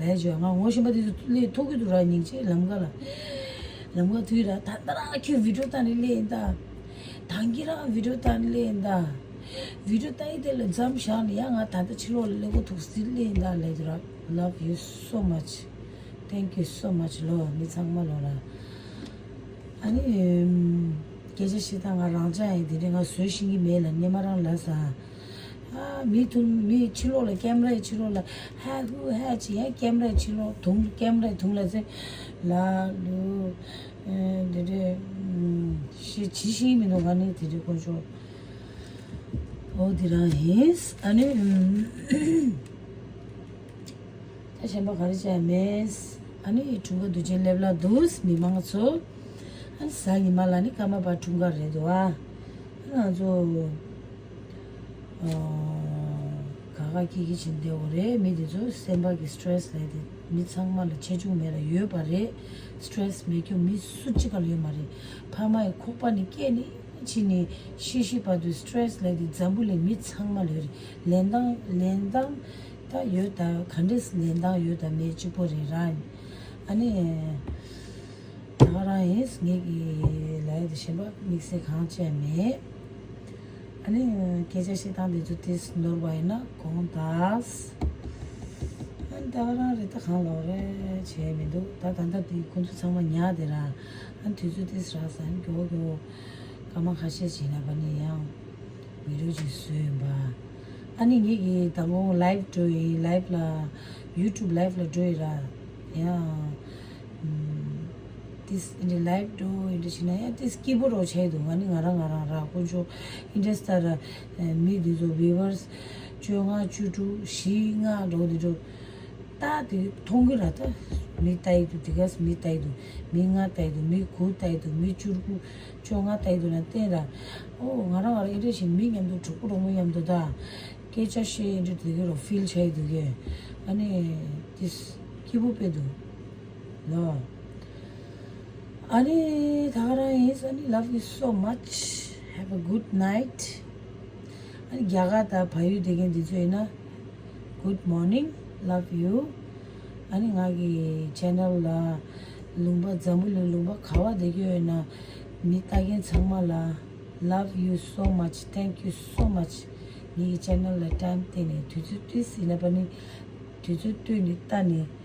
ལས་ཞུ་ཡ། ང་ངོ་ཤེས་པ་དེ་ཚོ་ལས་ཐུག་གི་འདུག་ར། སྙིང་རྗེ། ལམ་ཀ་ལ། ལམ་ཀ་དུས་ར། ད་ད་ར་ཁྱོད་བི་ཌིའོ་ལྟ་ནི་ལས་ཡིན་ད། ད་གིན་རང་བི་ཌིའོ་ལྟ་ནི་ལས་ཡིན་ད། བི་ཌིའོ་ལྟ་ཡི་དེ་ལ་མཚམས་བཞག་ནས་ཡང་ང་ད་ལྟ་ཕྱི་ལོགས་ལ་ལས་གོ་ཐུག་སི་ལས་ཡིན་ད་ལས་དུ་ར། Love you so much. Thank you so much ལོ། མི་ཚང་མ་ལོ་ལ། ཨ་ནི་ཨམ། སྐད་ཆ་བཤད་སྟངས་ང་རང་ཅག་ཡིན། དེ་འདྲའི་ང་བཟོས་ཤེས་ཀྱི་མེད་ལ། སྙེ་མ་རང་ལ་ཟ། ཨ། མི་ཐུང་མི་ཕྱི་ལོགས་ལ། ཀེམ་རའི་ཕྱི་ལོགས་ལ་ཧ་ཧུ་ཧ་ཅི་ཡ། ཀེམ་རའི་ཕྱི་ལོགས་དུང་། ཀེམ་རའི་དུང་ལ་ཟེར་ལ་ལུ། ཨ། དེ་འདྲའི་ཨམ། ཤེས་ཇི་ཤེས་མི་འདུག་ང་ནི་དེ་འདྲའི་དཀོན་མཆོག་ཨོ་དེ་རང་ཡིན། ཨ་ནི་ཨམ། ད་གཞན་པ་ག་རེ་བྱས་མེད། ཨ་ནི་འཁྲུངས་སྐར་དུས་ཆེན་སླེབས་ལ་འདུག་མི་མང་ཚོ། ཨ་ནི་གཟའ་ཉི་མ་ལ་ནི་སྐར་མ་པ་འཁྲུངས་སྐར་རེད་འདུག་ཨ། ང་ཚོ་ཨ། ག་ག་ཀི་ཀི་བྱེད་བསྡད་ཡོད་རེད། མི་དེ་ཚོ་སེམས་པ་གི་སི་ཊེ་རེ་སི་ལས་དེ་མི་ཚང་མ་ལ་ཆེ་ཆུང་མེད་ལ་ཡོད་པ་རེད། སི་ཊེ་རེ་སི་མེད་རྒྱུ་མི་སུ་གཅིག་ག་ལ་ཡོད་མ་རེད། ཕ་མ་ཡི་ཁོག་པ་ནས་སྐྱེས་ནས་ཕྱི་ནས་ཤི་ཤི་བར་དུ་སི་ཊེ་རེ་སི་ལས་དེ་འཛམ་བུ་གླིང་མི་ཚང་མ་ལ་ཡོད་རེད། ལེན་སྟངས་ལེན་སྟངས་ད་ཡོད་ད། ག་འདྲས་ལེན་སྟངས་ཡོད་ད་མེད་གཅིག་པོ་རེད་ར། ཨ་ནི་ད་ག་རང་ཡིན། ངེད་ཀྱི་ལ་ཡ་དེ་གཞན་པ་དམིགས་བསལ་གང་བྱས་མེད། ཨ་ནི་སྐད་ཆ་བཤད་སྟངས་དེ་ཚོ་ཏིས་ནོར་བ་ཡིན་ན་དགོངས་དག་ཨ་ནི་ད་ག་རང་རེད། ད་གང་ལོག་རེད་བྱས་མི་འདུག་ད་ད་ལྟ་དེ་ཁོང་ཚོ་ཚང་མ་ཉར་དེ་ར། ཨ་ནི་དུས་ཚོད་ཏིས་རག་ས། ཨ་ནི་མགྱོགས་མགྱོགས་སྐར་མ་ཁ་ཤས་བྱས་ན་པ་ནི་ཡང་བི་ཌིའོ་ཅིག་བཟོས་ཡིན་པ། ཨ་ནི་ངེད་ཀྱིས་ད་དགོང་ལའེབ་འགྲོ་ཡིན། ལའེབ་ལ་ཡུ་ཊུབ་ལའེབ་ལ་འགྲོ་ཡིན་ར། ཡང་ཏིས་ཨིན་དྲ་ལའེབ་འགྲོ་ཨིན་དྲ་བྱས་ན་ཡང་ཏིས་སྐྱིད་པོ་རོ་བྱས་འདུག་ང་ནི་ང་རང་ང་རང་ར་དཀོན་མཆོག་ཨིན་དྲ་སྟ་ར། མི་འདི་ཚོ་བི་ཝར་སི་བཅོ་ལྔ་བཅུ་དྲུག་བཞི་ལྔ་འགྲོ་འདི་འགྲོ། ད་དེ་མཐོང་གི་ར། ད་མི་ལྟ་ཡི་འདུག་དེ་ག་སི་མི་ལྟ་ཡི་འདུག་མི་ལྔ་ལྟ་ཡི་འདུག་མི་དགུ་ལྟ་ཡི་འདུག་མི་བཅུ་དགུ་བཅོ་ལྔ་ལྟ་ཡི་འདུག་ན་བསྟན་ར། ཨོ་ང་རང་ང་རང་ཨེ་འདྲ་བཞིན་མི་མཉམ་དུ་གྲོགས་པོ་གྲོགས་མོ་མཉམ་དུ་ད་སྐད་ཆ་བཤད་ཨེ་འདྲ་དེ་གི་རོ་ཕིལ་བྱ་ཡི་འདུག་གས། ཨ་ནི་དེ་སྐྱིད་པོ་དཔེ་འདུག་ལོ། ཨ་ནི་ད་ག་རང་ཡིན། ཨ་ནི་love you so much, have a good night. ཨ་ནི་རྒྱ་གར་དང་བལ་ཡུལ་བསྡད་མཁན་འདི་ཚོ་ཡིན་ན། Good morning, love you. ཨ་ནི་ང་གི་ཆེ་ནལ་ལ་ལུང་པ་འཛམ་བུ་གླིང་ལུང་པ་ག་བ་བསྡད་ཀྱི་ཡོད་ན་མི་ལྟ་མཁན་ཚང་མ་ལ་love you so much, thank you so much. ངེད་ཀྱི་ཆེ་ནལ་ལ་ཊའིམ་བཏོན་ནས་དུས་ཚོད་ཏོག་ཙམ་ཡིན་ན་པ་ནི་དུས་ཚོད་བཏོན་ནས་ལྟ་ནས།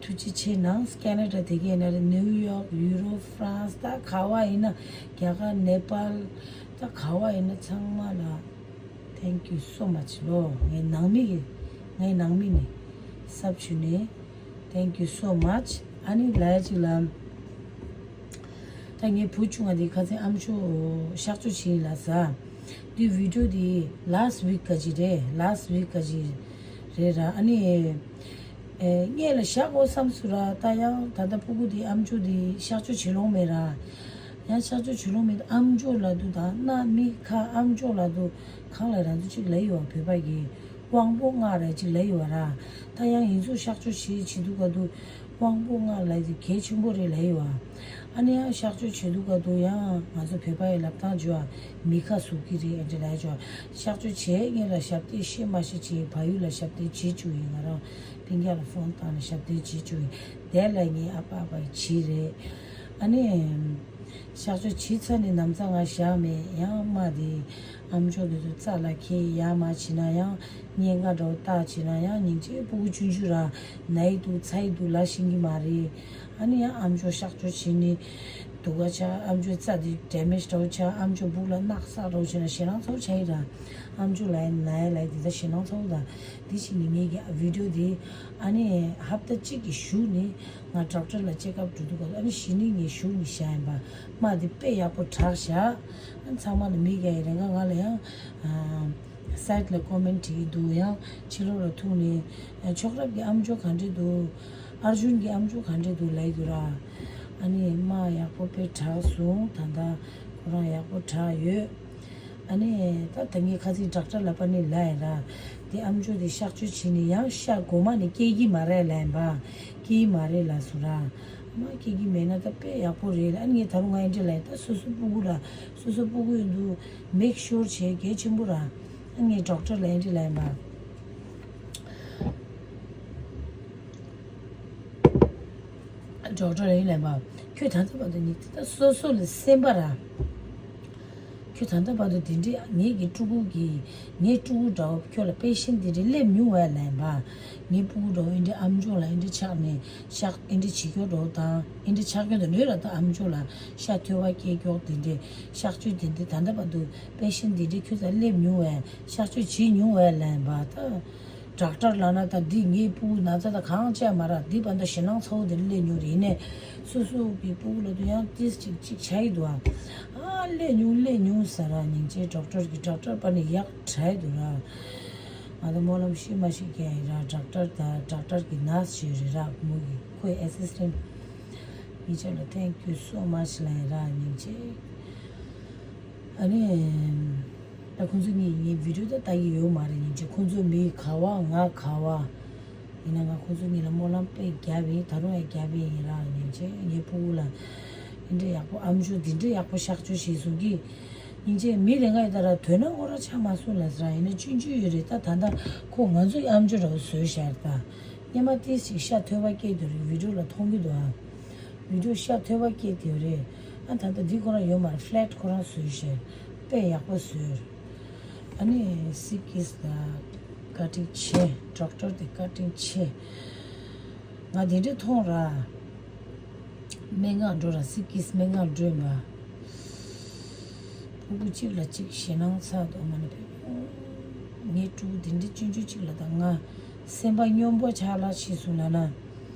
ཐུགས་རྗེ་ཆེ་གནང་། ཀེ་ན་ཌ་དེ་གའི་ན་རེ། ནིའུ་ཡོག་ཡུ་རོབ། ཧྥ་རན་སི། ད་ག་བ་ཡིན་ན། རྒྱ་གར། ནེ་པཱལ། ད་ག་བ་ཡིན་ན་ཚང་མ་ལ་thank you so much ལོ། ངའི་ནང་མི་གི་ངའི་ནང་མི་ནི་སབ་ཆུ་ནི་thank you so much. ཨ་ནི་ལ་ཡ་ཅིག་ལ་ད་ངའི་བུ་ཆུང་བ་དེ་ཁ་སང་ཨམ་ཅོག་གཤག་བཅོས་བྱས་ཡིན་ལ་ཟ། དེ་བི་ཌིའོ་དེ་ལཱ་སི་ཊི་ཝིག་ག་ཅིག་རེད། ལཱ་སི་ཊི་ཝིག་ག་ཅིག་རེད་ར། ཨ་ནི། ཨེ། སྔོན་ལ་བཞག་དགོས་བསམ་སོང་ར། ད་ཡང་ད་ལྟ་སྤུ་གུ་དེ་ཨམ་ཅོག་དེ་གཤག་བཅོས་བྱེད་ལོང་མེད་ར། ཡང་གཤག་བཅོས་བྱེད་ལོང་མེད། ཨམ་ཅོག་ལབ་དུས་དང་སྣ་མིག་ཁ་ཨམ་ཅོག་ལབ་དུས་གང་ལ་རང་ཚོ་གཅིག་ལབ་ཡོད་བ། བོད་པ་གི་དབང་པོ་ལྔ་རེད་ཅིག་ལབ་ཡོད་བ་ར། ད་ཡང་ཡིན་ཚུལ་གཤག་བཅོས་བྱེད་བྱེད་དུས་ག་དུས་དབང་པོ་ལྔ་ལབ་དེ་གལ་ཆེན་པོ་རེད་ལབ་ཡོད་བ། ཨ་ནི་ཡང་གཤག་བཅོས་བྱེད་དུས་ག་དུས་ཡང་ང་ཚོ་བོད་པ་ཡི་ལབ་སྟངས་བརྗོད་ཨ། མི་ཁ་ཟུག་གི་རེད་ཨེ་འདྲ་ལབ་བརྗོད་ཨ། གཤག་བཅོས་བྱས་སྔོན་ལ་ཞབས་སྟེགས་ཤེས་མ་ཤེས་བྱས་བལ་ཡུལ་ལ་ཞབས་སྟེགས་བྱེད་བཅུག་ཡིན། ང་རང་སྤུན་ཀྱག་ལ་ཕོན་བཏང་ནས་ཞབས་སྟེགས་བྱེད་བཅུག་ཡིན། དེ་ལ་ངའི་ཨ་ཕ་ཨ་ཕ་ཡི་བྱས་རེད། ཨ་ནི། གཤག་བཅོས་བྱས་ཚར་ནས་ནམ་ཚ་ང་བཞག་མེད། ཡང་མ་དེ་ཨམ་ཅོག་དེ་ཚོ་རྩ་ལ་ཁྱེར་ཡ་མ་བྱས་ན་ཡང་གཉན་ཁ་འདྲ་བོ་བཏགས་བྱས་ན་ཡང་སྙིང་རྗེ། སྤུ་གུ་ཆུང་ཆུང་ར་ན་ཡི་འདུག་ཚ་ཡི་འདུག་ལབ་ཤེས་ཀྱི་མ་རེད། ཨ་ནི་ཡང་ཨམ་ཅོག་གཤག་བཅོས་བྱས་ནས་ སྡུག་ག་ཆགས། ཨམ་ཅོག་རྩ་དེ་ཌེ་མེཇ་འདྲ་བོ་ཆགས། ཨམ་ཅོག་སྦུག་ལ་རྣག་ཚ་འདྲ་བོ་བྱས་ན་ཞེད་སྣང་ཚ་བོ་ཆགས་ཡིན་ར། ཨམ་ཅོག་ལ་ཡིན་ན་ཡ་ལ་ཡིན་དེ་ད་ཞེད་སྣང་ཚ་བོ་དང་། དེ་བཞིན་ངེད་ཀྱི་བི་ཌིའོ་དེ་ཨ་ནི་ཧབ་ཏ་གཅིག་གི་གཞུག་ནས་ང་ཌོག་ཊར་ལ་ཅེག་ཨབ་འགྲོ་འདུག་ག་ཨ་ནི་གཞི་ནས་ངས་གཞུག་ནས་བཞག་ཡིན་པ། མ་དེ་དཔེ་ཡག་པོ་དྲག་བཞག་ཨ་ཚང་མ་ལ་མིག་ག་ཡི་རེ་འགའ་ང་ལ་ཡང་ཨ་སའིཊ་ལ་ཀོ་མེན་ཊི་བྲིས་འདུག་ཡང་ཕྱི་ལོགས་ལ་ཐུག་ནས་ཨ་མཆོག་རབ་ཀྱི་ཨམ་ཅོག་ག་འདྲས་འདུག་ཨར་ཇུན་གྱི་ཨམ་ཅོག་ག་འདྲས་འདུག་ལབ་ཡི་འདུག་ར། ཨ་ནི་མ་ཡག་པོ་དཔེ་དྲག་སོང་། ད་ལྟ་ཁོ་རང་ཡག་པོ་དྲག་ཡོད། ཨ་ནི་ད་ད་ངས་ཁ་སང་ཌོག་ཊར་ལ་པ་ནི་ལབ་ཡིན་ར། དེ་ཨམ་ཅོག་དེ་གཤག་བཅོས་བྱས་ནས་ཡང་ཤ་མགོ་མ་ནས་སྐྱེ་གི་མ་རེད་ལབ་ཡིན་པ། སྐྱེ་གི་མ་རེད་ལབ་སོང་ར། མ་སྐྱེ་གི་མེད་ན་ད་དཔེ་ཡག་པོ་རེད་ལ། ཨ་ནི་ངས་ད་རུང་ང་ཨེ་འདྲས་ལབ་ཡིན། ད་སོ་སོ་སྤུ་གུ་ར། སོ་སོ་སྤུ་གུ་ཡིན་དུས་མེག་ཤོར་བྱེད་གལ་ཆེན་པོ་ར། ཨ་ནི་ངས་ཌོག་ཊར་ལ་ཨེ་འདྲས་ལབ་ཡིན་པ། ཌོག་ཊར་ཡིན་ལབ་པ། ཁྱོད་ད་ལྟ་བར་དུ་ནི་ད་སོ་སོ་ལ་སེམས་པ་ར། ཁྱོད་ད་ལྟ་བར་དུ་དེ་འདྲའི་ངེད་ཀྱི་ཕྲུ་གུ་གི་ངའི་ཕྲུ་གུ་འདྲ་བོ་ཁྱོད་ལ་པེ་ཤེན་དེ་འདྲའི་སླེབས་མྱོང་བས་ལབ་པ། ངའི་ཕྲུ་གུ་འདྲ་བོ་ཨེ་འདྲའི་ཨམ་ཅོག་ལ་ཨེ་འདྲའི་ཆགས་ནས་ཤག་ཨེ་འདྲའི་བྱེད་སྐྱོ་འདྲ་བོ་དང་ཨེ་འདྲའི་ཆགས་སྐྱོ་དང་ནོས་ར། ད་ཨམ་ཅོག་ལ་ཤ་ཐོལ་བ་སྐྱེ་སྐྱོ་དེ་འདྲའི་གཤག་བཅོས་དེ་འདྲའི་ད་ལྟ་བར་དུ་པེ་ཤེན་དེ་འདྲའི་ཁྱོད་ཚ་སླེབས་མྱོང་བས་གཤག་བཅོས་བྱེད་མྱོང་བས་ལབ་པ་ད། ཌོག་ཊར་ལབ་ན་ད་འདི་ངའི་སྤུ་གུ་ན་ཚ་ད་གང་བྱས་མ་རག་འདི་བར་ད་ཞེད་སྣང་ཚ་བོ་དེ་སླེབས་མྱོང་རེད། ཡིན་ནའི་སོ་སོ་གི་སྤུ་གུ་ལ་དུ་ཡང་ཏིས་ཅིག་ཅིག་བྱ་ཡི་འདུག་ཨ་ཨ་སླེབས་མྱོང་སླེབས་མྱོང་ཟེར་ར། སྙིང་རྗེ་ཌོག་ཊར་གི་ཌོག་ཊར་པ་ནི་ཡག་དྲག་ཡི་འདུག་ར། ང་ད་སྨོན་ལམ་ཤི་མ་ཤི་རྒྱག་ཡི་ར། ཌོག་ཊར་ད་ཌོག་ཊར་གི་ནར་སི་ཅིག་ཡོད་རེད་ར། མོ་གི་ཁོའི་ཨེ་སིས་ཊེན་ཊི་མི་ཆ་ལ་thank you so much ལབ་ཡི་ར། སྙིང་རྗེ། ཨ་ནི། ད་ཁོང་ཚོ་གཉིས་ངའི་བི་ཌིའོ་ད་ལྟ་ཡི་ཡོད་མ་རེད། སྙིང་རྗེ། ཁོང་ཚོ་མི་ག་བ་ང་ག་བ་ཡིན་ན་ང་ཁོང་ཚོ་གཉིས་ལ་སྨོན་ལམ་དཔེ་རྒྱབ་ཡིན། ད་རུང་ཡང་རྒྱབ་ཡིན་ར། སྙིང་རྗེ། ངའི་སྤུ་གུ་ལ་འདི་འདྲ་ཡག་པོ་ཨམ་ཅོག་འདི་འདྲ་ཡག་པོ་གཤག་བཅོས་བྱས་སོང་གི། སྙིང་རྗེ། མི་རེ་འགའ་ཡི་ད་ར་དོན་ན་ཨོ་ར་ཆགས་མ་སོང་ལ་ཟེར་ར། ཡིན་ན་ཆུང་ཆུང་ཡོད་རེད། ད་ད་ལྟ་ཁོ་ང་ཚོའི་ཨམ་ཅོག་འདྲ་བོ་བཟོས་བཞག་རེད། ད་སྙེ་མ་ཏིས་ཅིག་ཤ་ཐོལ་བ་སྐྱེས་དུས་རེད། བི་ཌིའོ་ལ་མཐོང་གི་འདུག་ཨ། བི་ཌིའོ་ཤ་ཐོལ་བ་སྐྱེས་དེ་རེད། ཨ་ད་ལྟ་འདི་ཁོ་རང་ཡོད་མ་རེད། ཕི་ལེཊ་ཁོ་རང་བཟོས་ཤེས། དཔེ་ཡག་པོ་བཟོས། ཨ་ནི་སི་ཀིས་ད་བཀའ་དྲིན་ཆེ། ཌོག་ཊར་དེ་བཀའ་དྲིན་ཆེ། ང་དེ་འདྲས་མཐོང་ར། སྨྲེ་སྔགས་འགྲོ་ར། སི་ཀིས་སྨྲེ་སྔགས་འགྲོས་མ། ཕྲུ་གུ་གཅིག་ལ་གཅིག་ཞེད་སྣང་ཚ་དོ་མ་ནི་བེ། ངའི་ཕྲུ་གུ་འདི་འདྲའི་ཆུང་ཆུང་གཅིག་ལ་ད་ང་སེམས་པ་སྙོམས་པོ་ཆགས་ལ་ཕྱིས་སུ་ལ་ན།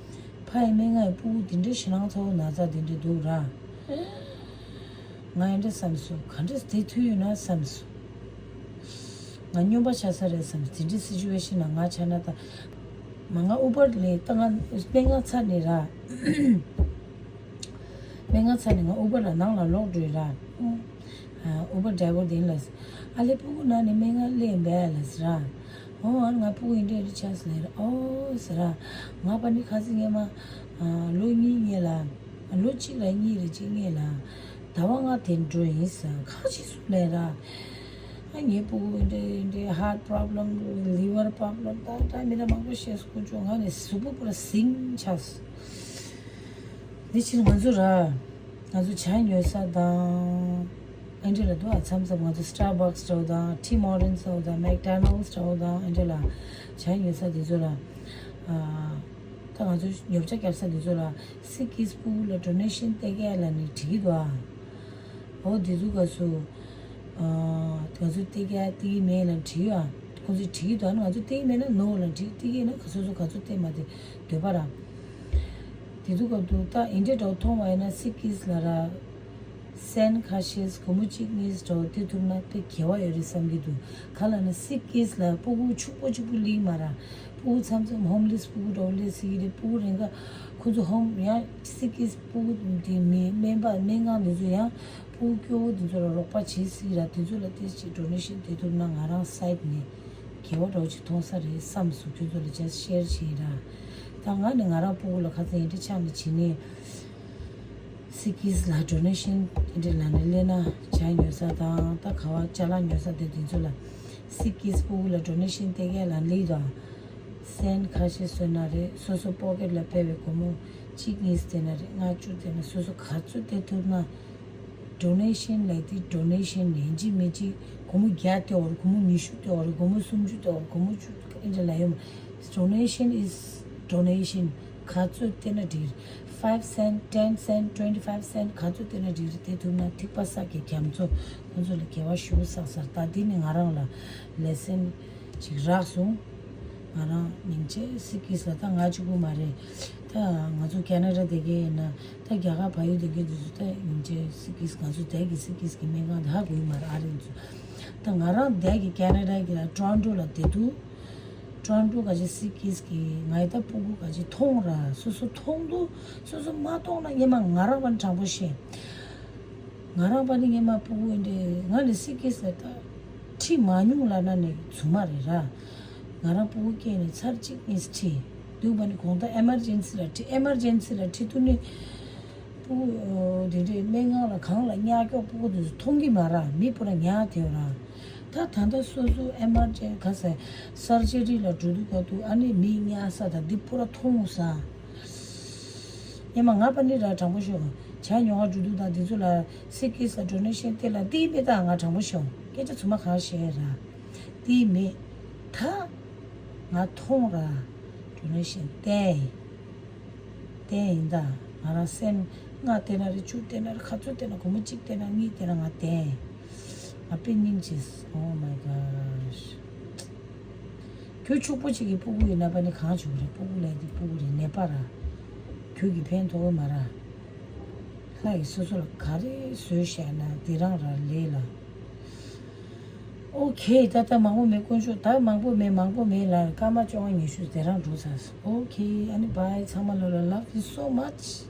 ཕ་ཡི་སྨན་ང་ཡི་ཕྲུ་གུ་འདི་འདྲའི་ཞེད་སྣང་ཚ་བོ་ན་ཚ་འདི་འདྲའི་འདུག་ར། ང་ཡི་འདྲ་བསམ་སོང་། ག་འདྲ་བདེ་ཐུལ་ཡོད་ན་བསམ་སོང་། ང་སྨྱོན་པ་ཆགས་ས་རེད་བསམ། འདི་འདྲའི་སི་ཅུ་ཝེ་ཤན་ལ་ང་ཆགས་ན་ད། མ་ང་ཨུ་བར་ལས་ད་ང་སྨན་ང་ཚར་ནས་ར། སྨན་ང་ཚར་ནས་ང་ཨུ་བར་ལ་ནང་ལ་ལོག་འགྲོ་ཡི་ར། ཨུ་བར་ཌ་རའི་བར་དེ་ལ། ཨ་ལེ་ཕྲུ་གུ་ན་ནི་སྨན་ང་ལེན་པས་ལ་ཟེར་ར། ཨོ་ཨ་ང་ཕྲུ་གུ་ཡིན་འདྲ་རེ་ཆགས་ཟེར་ལེ་ར། ཨོ་ཟེར་ར། ང་པ་ནི་ཁ་སི་ངས་མ། ལོ་གཉིས་ངས་ལ། ལོ་གཅིག་ལ་གཉིས་རེ་གཅིག་ངས་ལ། ཟླ་བ་ལྔ་དེ་འགྲོ་ཡིན་ཟེར་ཁ་ཅིག་གསུངས་ལེ་ར། ཨ་ངའི་ཕྲུ་གུ་འདྲ་འདྲ་ཧར་པོ་རོབ་ལེམ་ལི་བར་པོ་རོབ་ལེམ་ད་ད་མི་འདྲ་མང་པོ་བཤད་སོང་ཁོ་ཚོ། ང་ནི་གཟུགས་པོ་པུ་ར་ཟིང་ཆགས་སོང་། འདི་ཕྱིར་ང་ཚོ་ར། ང་ཚོ་ཇ་ཉོ་ས་དང་། ཨེ་འདྲ་ལ་འདུག་ཨ། མཚམས་མཚམས་ང་ཚོ་སི་ཊར་བྷག་སི་འདྲ་བོ་དང་ཊི་མོ་ཊན་འདྲ་བོ་དང་མེག་ཌོ་ནལ་སི་འདྲ་བོ་དང་ཨེ་འདྲ་ལ་ཇ་ཉོ་ས་དེ་ཚོ་ལ། ཨ། ད་ང་ཚོ་ཉོ་ཆ་རྒྱག་ས་དེ་ཚོ་ལ། སི་ཀིས་ཕྲུ་གུ་ལ་ཌོ་ནེ་ཤན་སྟེར་ག་ལབ་ནས་བྲིས་ཀྱི་འདུག་ཨ། འོ་དེ་ཚོ་ག་སུ། ཨ། ང་ཚོ་སྟེར་ག་སྟེར་གི་མེད་ལབ་བྲིས་ཡོད་ཨ། ཁོང་ཚོས་བྲིས་ཀྱི་འདུག་ཨ། ང་ཚོ་སྟེར་གི་མེད་ན་ནོ་ལབ་བྲིས། སྟེར་གི་ཡོད་ན་ག་སོ་སོ་ག་ཚོད་སྟེར་མ་སྟེར་འདོད་པ་ར། དེ་ཚོ་ག་འདུག་ད་ཨེ་འདྲ་འདྲ་བོ་མཐོང་བ་ཡིན་ན་སི་ཀིས་ལ་ར། སེན་ཁ་ཤས་སྒོར་མོ་གཅིག་གཉིས་འདྲ་བོ་སྟེར་ཐུབ་ན་དཔེ་དགེ་བ་ཡོད་རེད་བསམ་གྱི་འདུག་ག་ལབ་ན་སི་ཀིས་ལ་ཕྲུ་གུ་ཕྱུག་པོ་གཅིག་པུ་སླེབས་མ་ར། ཕྲུ་གུ་མཚམས་མཚམས་ཧོམ་ལེས་ཕྲུ་གུ་འདྲ་བོ་སླེབས་སྲིད་ཀྱི་རེད། ཕྲུ་གུ་རེ་འགའ་ཁོ་ཚོ་ཧོམ་ཡང་སི་ཀིས་ཕྲུ་གུ་དེ་མི་སྨན་པ་སྨན་ཁང་དེ་ཚོ་ཡང་ཕྲུ་གུ་སྐྱོ་བོ་དེ་ཚོ་ལ་རོགས་པ་བྱེད་སྲིད་ར། དེ་ཚོ་ལ་ཏོག་ཙམ་ཌོ་ནེ་ཤན་སྟེར་ཐུབ་ན་ང་རང་སའིཌ་ནས་དགེ་བ་འདྲ་བོ་ཅིག་མཐོང་ས་རེད་བསམ་སོང་། ཁྱོད་ཚོ་ལ་ཇ་སི་ཊི་ཤེར་བྱེད་ཡིན་ར། ད་ང་ནི་ང་རང་ཕྲུ་གུ་ལ་ཁ་སང་ཡིན་འདྲ་ཆགས་ནས་བྱེད་ནས། སི་ཀིས་ལ་ཌོ་ནེ་ཤན་དེ་འདྲ་ལབ་ནས་སླེབས་ན་ཇ་ཉོ་ས་དང་ད་ག་བ་ཅ་ལག་ཉོ་ས་དེ་དེ་ཚོ་ལ་སི་ཀིས་ཕྲུ་གུ་ལ་ཌོ་ནེ་ཤན་སྟེར་ག་ལབ་སླེབས་དང་། སེན་ཁ་ཤས་བཟོས་ན་རེད། སོ་སོ་པོ་ཀེཊ་ལ་ཕལ་པའི་སྒོར་མོ་གཅིག་གཉིས་སྟེར་ན་རེད། ལྔ་བཅུ་སྟེར་ན་སོ་སོ་ག་ཚོད་སྟེར་ཐུབ་ན། ཌོ་ནེ་ཤན་ལབ་དེ་ཌོ་ནེ་ཤན་ཡིན་གཅིག་མིན་གཅིག་སྒོར་མོ་བརྒྱ་སྟེར་བ་རེད། སྒོར་མོ་ཉི་ཤུ་སྟེར་བ་རེད། སྒོར་མོ་སུམ་ཅུ་སྟེར་བ་རེད། སྒོར་མོ་བཅུ་ཨེ་འདྲ་ལབ་ཡོད་མ། Donation is donation. ག་ཚོད་སྟེར་ན་འགྲིག་རེད། five cent, ten cent, twenty five cent ག་ཚོད་བསྟན་ན་འགྲིག་རེད། དེ་ཐུབ་ན་ཐིགས་པ་བསགས་ཀྱི་རྒྱ་མཚོ་ཁོང་ཚོ་ལ་དགེ་བ་ཞུ་བསགས་ཟེར། ད་འདི་ནི་ང་རང་ལ་ལེ་སན་ཅིག་རག་སོང་། ང་རང་སྙིང་རྗེ། སི་ཀིས་ལ་ད་ང་གཅིག་པུ་མ་རེད། ད་ང་ཚོ་ཁེ་ན་ཌ་བསྡད་མཁན་ཡིན་ན། ད་རྒྱ་གར་བལ་ཡུལ་བསྡད་མཁན་དེ་ཚོ་ད་སྙིང་རྗེ། སི་ཀིས། ང་ཚོ་བསྡད་ཀྱི་སི་ཀིས་ཀྱི་སྨན་ཁང་དེ་ཧ་གོ་གི་མ་རེད། ཨ་རི་ཚོ། ད་ང་རང་བསྡད་ཀྱི་ཁེ་ན་ཌ་གི་ཊོ་རོན་ཊོ་ལ་བསྡད་དུས། ཊོ་རོན་ཊོ་ག་ཅིག་སི་ཀིས་ཀྱི་ང་ཡི་ད་སྤུ་གུ་ག་ཅིག་མཐོང་ར། སོ་སོ་མཐོང་དུས་སོ་སོ་མ་མཐོང་ན་སྔན་མ་ང་རང་པ་ནི་དྲང་པོ་བཤད། ང་རང་པ་ནི་སྔན་མ་སྤུ་གུ་འདྲ་ང་ནི་སི་ཀིས་ལ་ད་ཁྲིད་མ་མྱོང་ལབ་ན་ནི་རྫུན་མ་རེད་ར། ང་རང་སྤུ་གུ་སྐྱེས་ནས་ཚར་གཅིག་གཉིས་ཁྲིད། དུས་པ་ནི་གོང་ད་ཨེ་མར་ཇེན་སི་ལ་ཁྲིད། ཨེ་མར་ཇེན་སི་ལ་ཁྲིད་དུས་ནི་སྤུ་གུ་དེ་འདྲའི་སྨན་ཁང་ལ་གང་ལ་ཉག་སྐྱོག་སྤུ་གུ་དེ་ཚོ་མཐོང་གི་མ་ར། མི་སྤུ་ར་ཉག་དེ་ར། ད་ད་ལྟ་སོ་སོ་ཨེ་མར་ཇེན་ག་ཟེར་སར་ཇི་རི་ལ་འགྲོ་དུས་ག་དུས་ཨ་ནི་མི་ཉག་ས་དང་འདི་སྤུ་ར་མཐོང་ས། སྔན་མ་ང་པ་ནི་ར་དྲང་པོ་ཤོད། བྱ་ཉོ་ག་འགྲོ་དུས་དང་འདི་ཚོ་ལ་སི་ཀིས་ལ་ཌོ་ནེ་ཤན་སྟེར་ལ་འདི་མེད། ད་ང་དྲང་པོ་ཤོད། སྐད་ཆ་རྫུན་མ་གང་བཤད་ར། འདི་མེད། ད་ང་མཐོང་ར། ཌོ་ནེ་ཤན་སྟེར། བསྟན་ཡིན་ད། ང་རང་སེམས་ལྔ་བསྟན་ན་རེད། བཅུ་བསྟན་ན་རེད། ག་ཚོད་བསྟན་ན། སྒོར་མོ་གཅིག་བསྟན་ན་གཉིས་བསྟན་ན་ང་བསྟན། ང་དཔེ་སྙིང་རྗེ། Oh my gosh. ཁྱོད་ཕྱུག་པོ་གཅིག་གི་སྤུ་གུ་ཡིན་ན་པ་ནི་གང་བྱུང་རེད། སྤུ་གུ་ལས་དེ་སྤུ་གུ་རེད། ནད་པ་ར། ཁྱོད་ཀྱི་ཕན་ཐོགས་མ་ར། ལྷ་ཡིས་སོ་སོ་ལ་ག་རེ་བཟོས་བཞག་ན་དེ་རང་ར་ལས་ལ། ཨོ་ཁེ། ད་ལྟ་མང་པོ་མེད། དཀོན་མཆོག། ད་མང་པོ་མེད། མང་པོ་མེད་ལ། སྐར་མ་བཅོ་ལྔ་ཉི་ཤུ་དེ་རང་འགྲོ་ཚར་སོང་། ཨོ་ཁེ། ཨ་ནི་བྷའི། ཚང་མ་ལོ་ལ། Love you so much.